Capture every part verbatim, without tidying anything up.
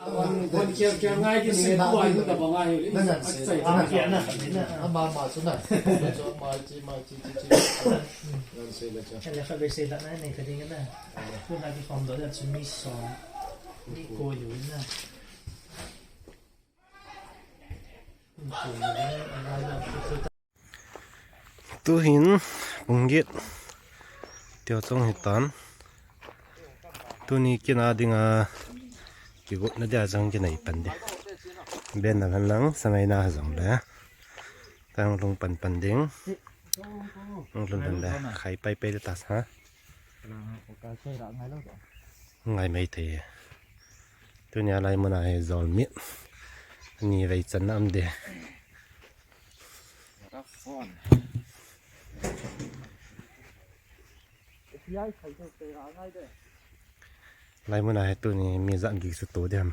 Kon kial kial ngai di sing ko ai ko ta ba ngai. Nang nang sei. Achai ta. Ama ma chu na. Chu ma chi ma chi chi chi. Nang sei la cha. Ele kha be sei la na nei ka ding na. Ko na ki khom do da chu mi so. Mi ko yu na. Tuhin pung get teo chong hitan. Tuni kina dinga kigotna dia jong kinei pan di. Ben na han lang sangai na jong le. Tang lung pan pan ding. Lung lung pan da khai pai pai ta sa. Ngai mai thei. Tunia lai muna hi jol mit. Ni vei channa um de. Lai muna hi tuni mi jan gik su to de ham.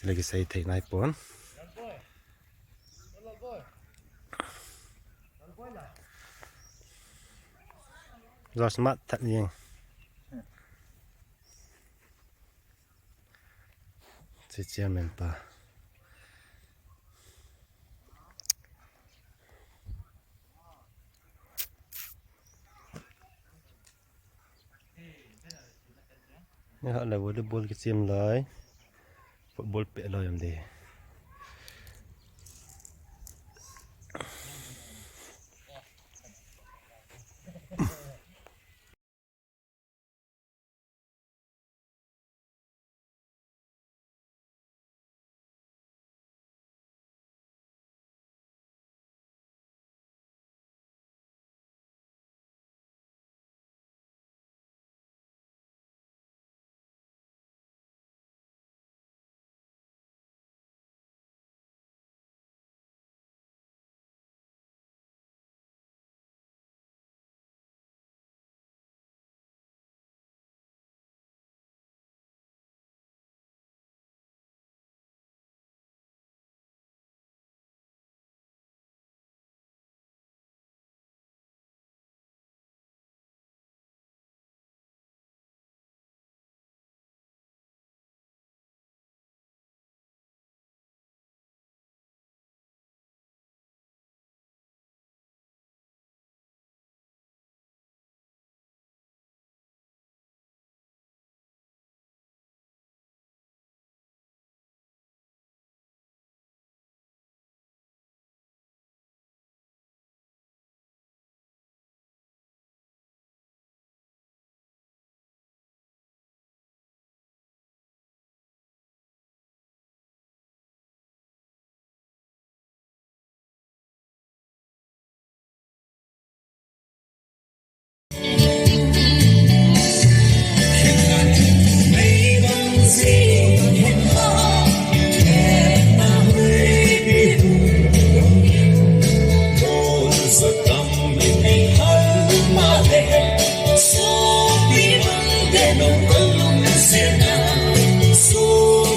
Lagi sei thei nai pon. Jos mat that jeng. Chi chairman pa. Ni ha le volleyball kichem lai. Football pe lai am de.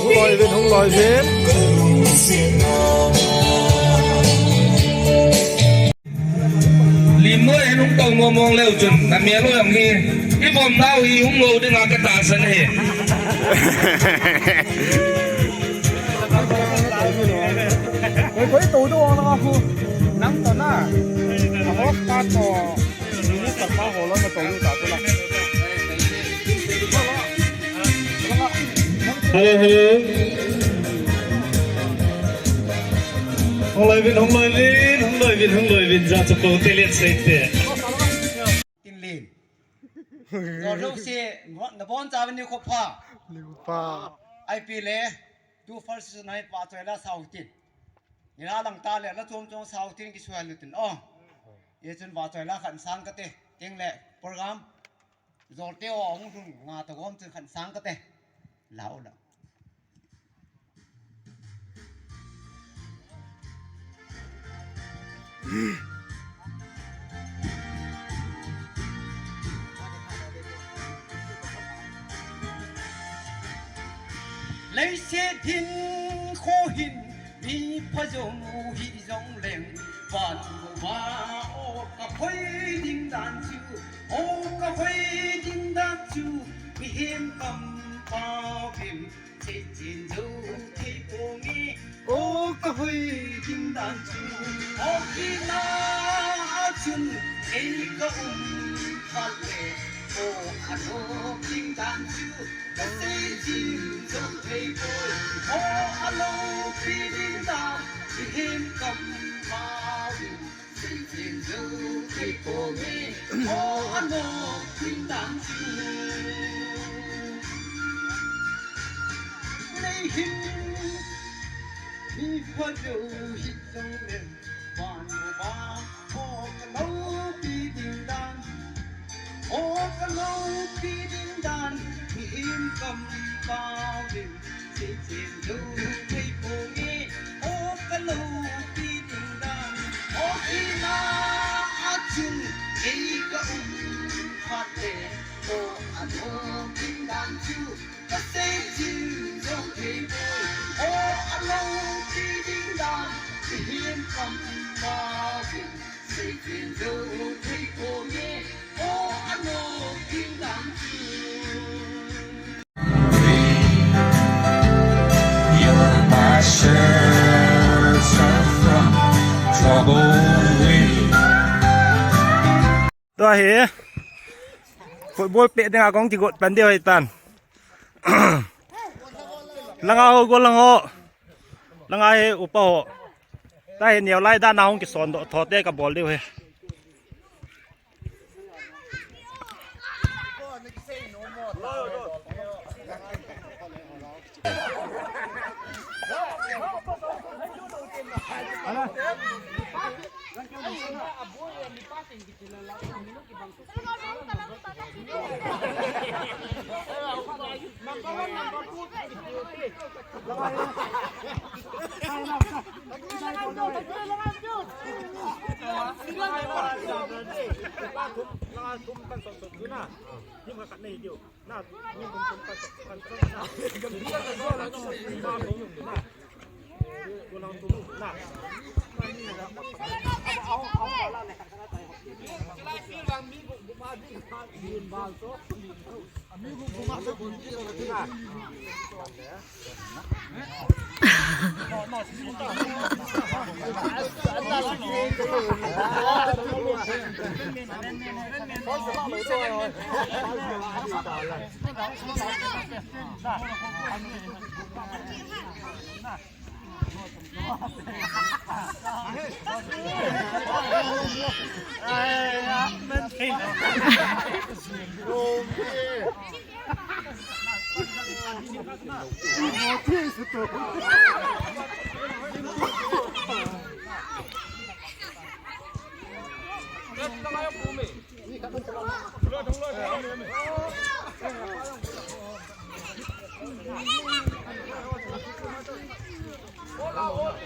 Hung loi vin, hung loi vin. Lim noi hin hung tou mong mong leu chun, na mel loi ang hi. I vom nau hi hung lou dinga ka tahsan hi. Koi koi tou tou ang na khu. Nang to na. Ahok ka to. Minister pa ho lou na tou ta to la. Hello, hello. Hung loi vin, hung loi vin, hung loi vin, hung loi vin, ja chapo te lian sei te. Tin lin. Dor lo se, na bon cha ni ko pha. Ni ko pha. Ai pi le, tu first season ai pa choi la sau tin. Ni la lang ta le, la chom chom sau tin ki suan lu tin. Oh. Ye chun va choi la khan sang ka te, ting le, program. Zor te o, hung hung, nga ta gom chun khan sang ka te. Lau la. Leiset hin kho hin mi pha jong hi jong leng, van va o ka khoi ding dan chu, o ka khoi ding dan chu, mihem kampau vin Seichen jou thei ponge, o ka hoi ding dan chu. O kina a chun ei ka um phat le, o a lop ding dan chu ka seichen jou thei poi. O a lopi ding dan, mihem kampau in seichen jou thei ponge, o a lop ding dan chu. Nei hin mi pha jou hi jong le, van uva, o ka lopi ding dan. O ka lopi ding dan, mihem kampau in seichen jou thei ponge. O ka lopi ding dan, o kina a chun ei ka um phat le, o a lop ding dan chu ka seichen jou thei poi. O a lopi ding dan, mihem kampau in seichen jou thei ponge. O a lop ding dan chu. You're my shelter from troubled wind. Tua hi football pet dinga kong kigot pan diu ahitan. Langa ho, gollhang ho. Langa hi upa ho. Tua hi neo lai dan a hung kison doh tho te kabol diu ahi.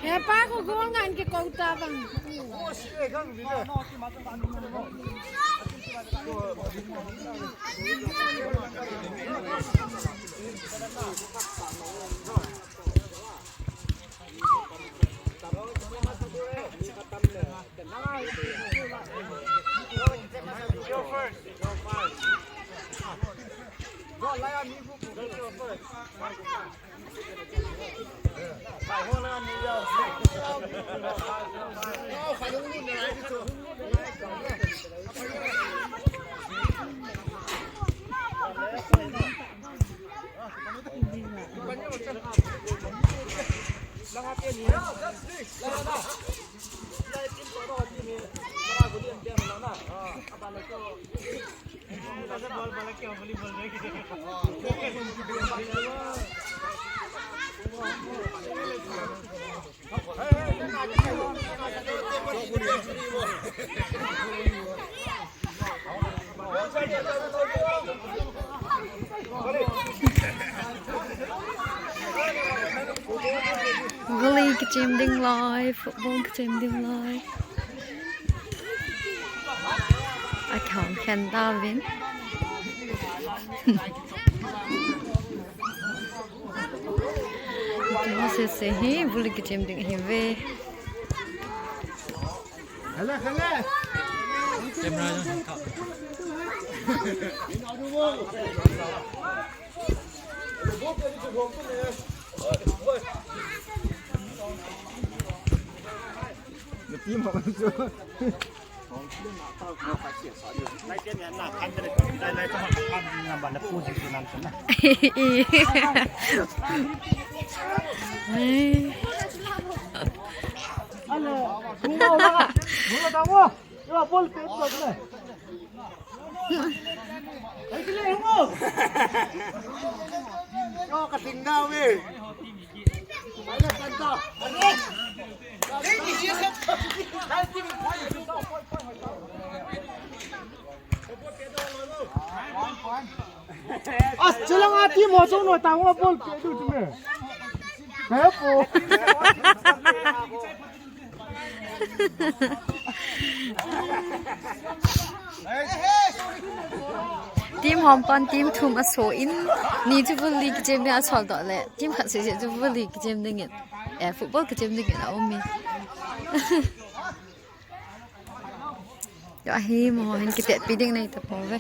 He pa, ko goal ngan ke ko ta bang. Volley kichem ding lai, football kichem ding lai. Akihong khen tauvin. Kihong sese hi volley kichem ding ahiuve. Camera jong thak. As, chelang a team ho chong noi ta, hung a ball pe du tu me. He po. Team hom pan team thum a so in, ni chu volley kichem ding a sol doh le, team khat seh seh chu volley kichem ding in, eh, football kichem ding in a um e. Ahi mo hin kitetpi ding nei tapouve.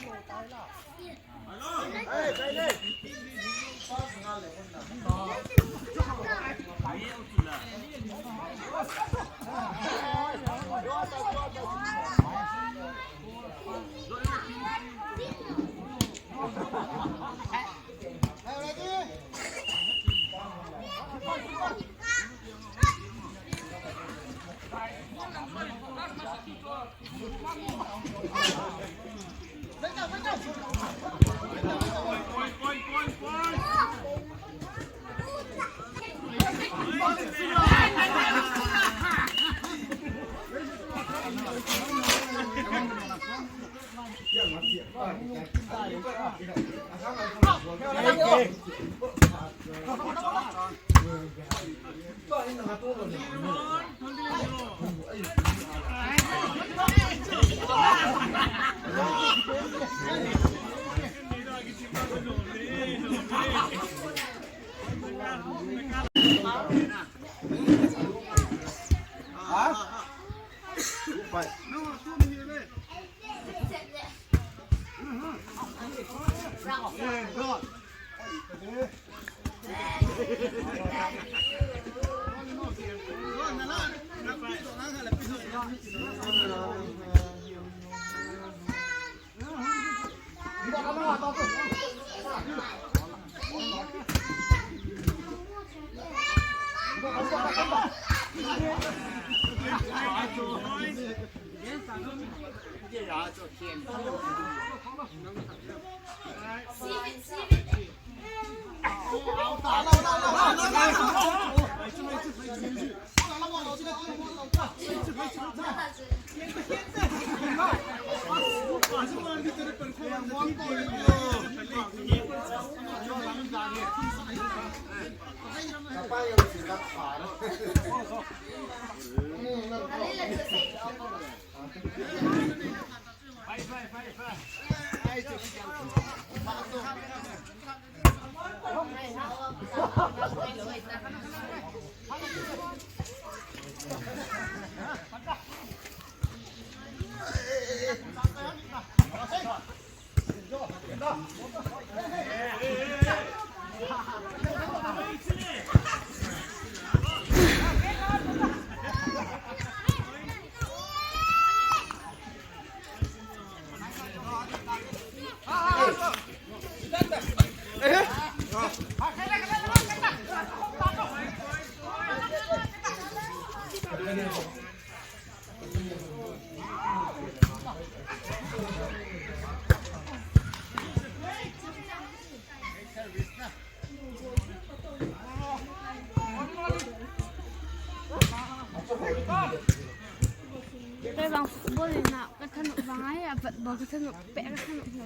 Kei vang football in a ka thanop vang ahi, a bat ball ka thanop, peh ka thanop lo.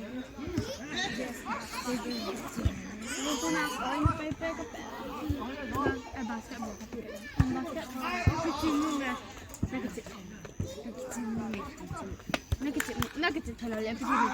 Tuna ko in peh peh ka peh. A basketball ka peh. Basketball ka peh chin nung le. Na kichep, na kichep, na kichep thalou le, kichep.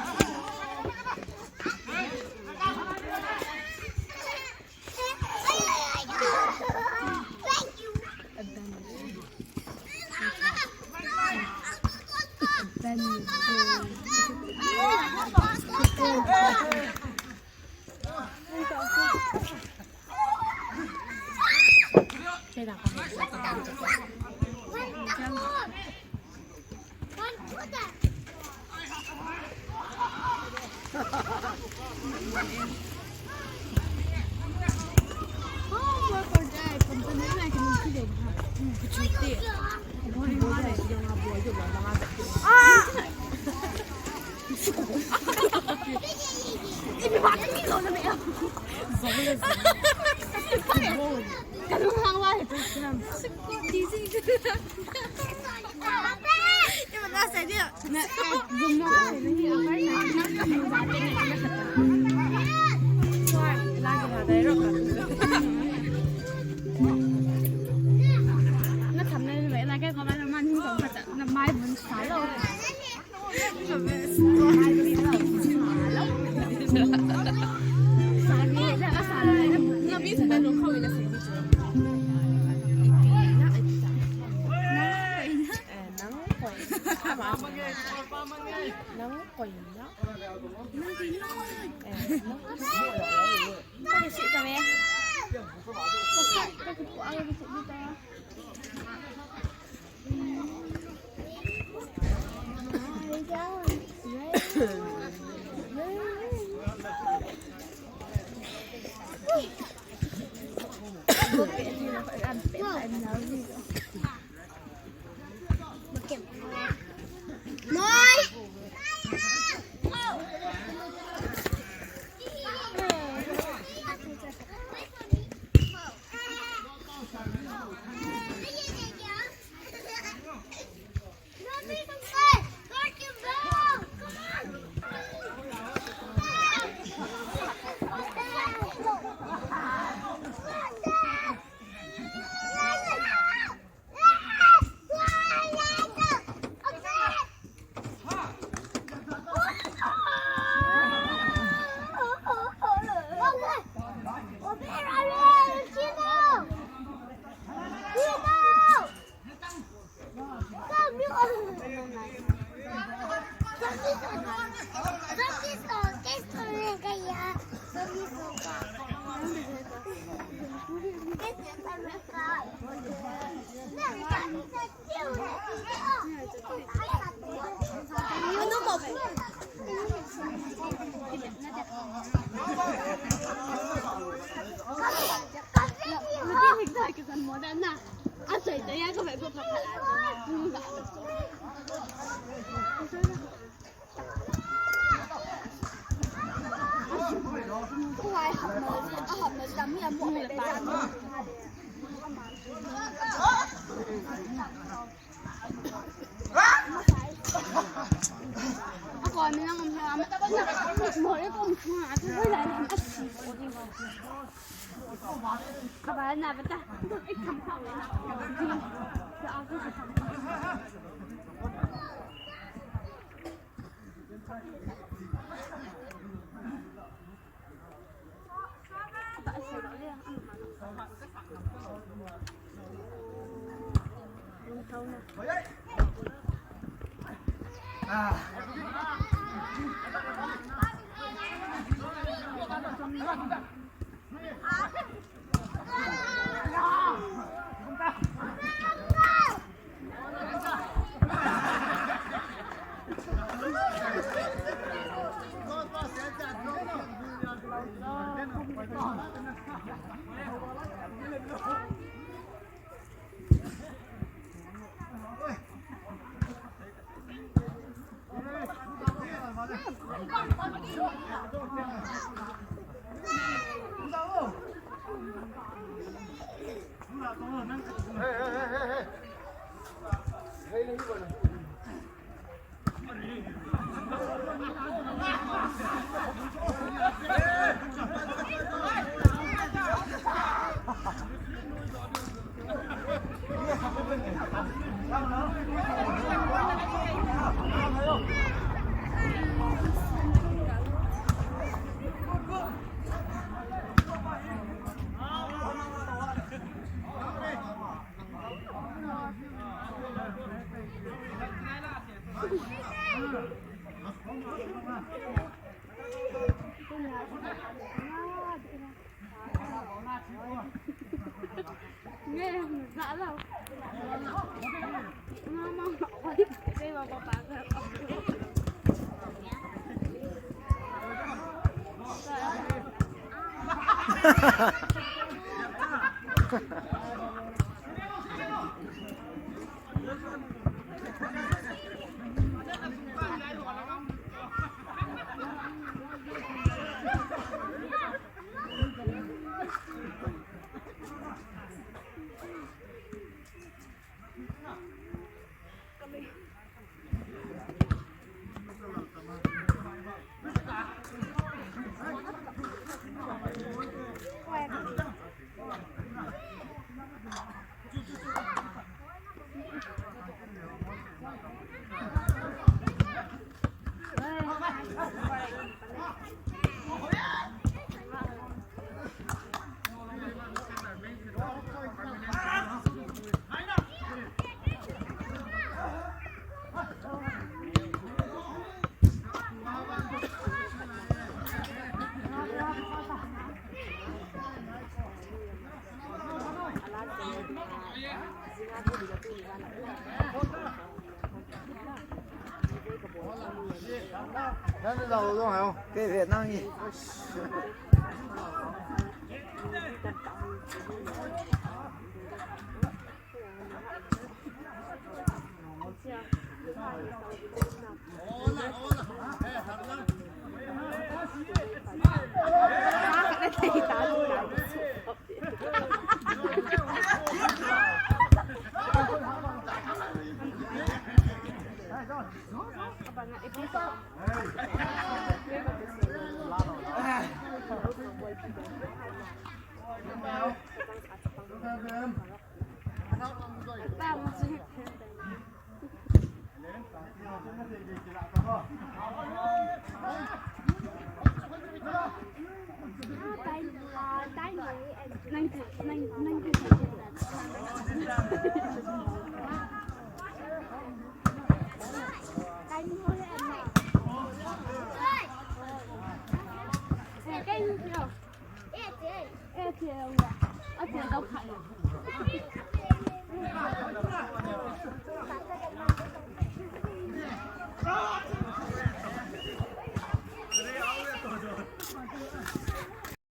Nang ni lau dong hao. Kei ve nang ni.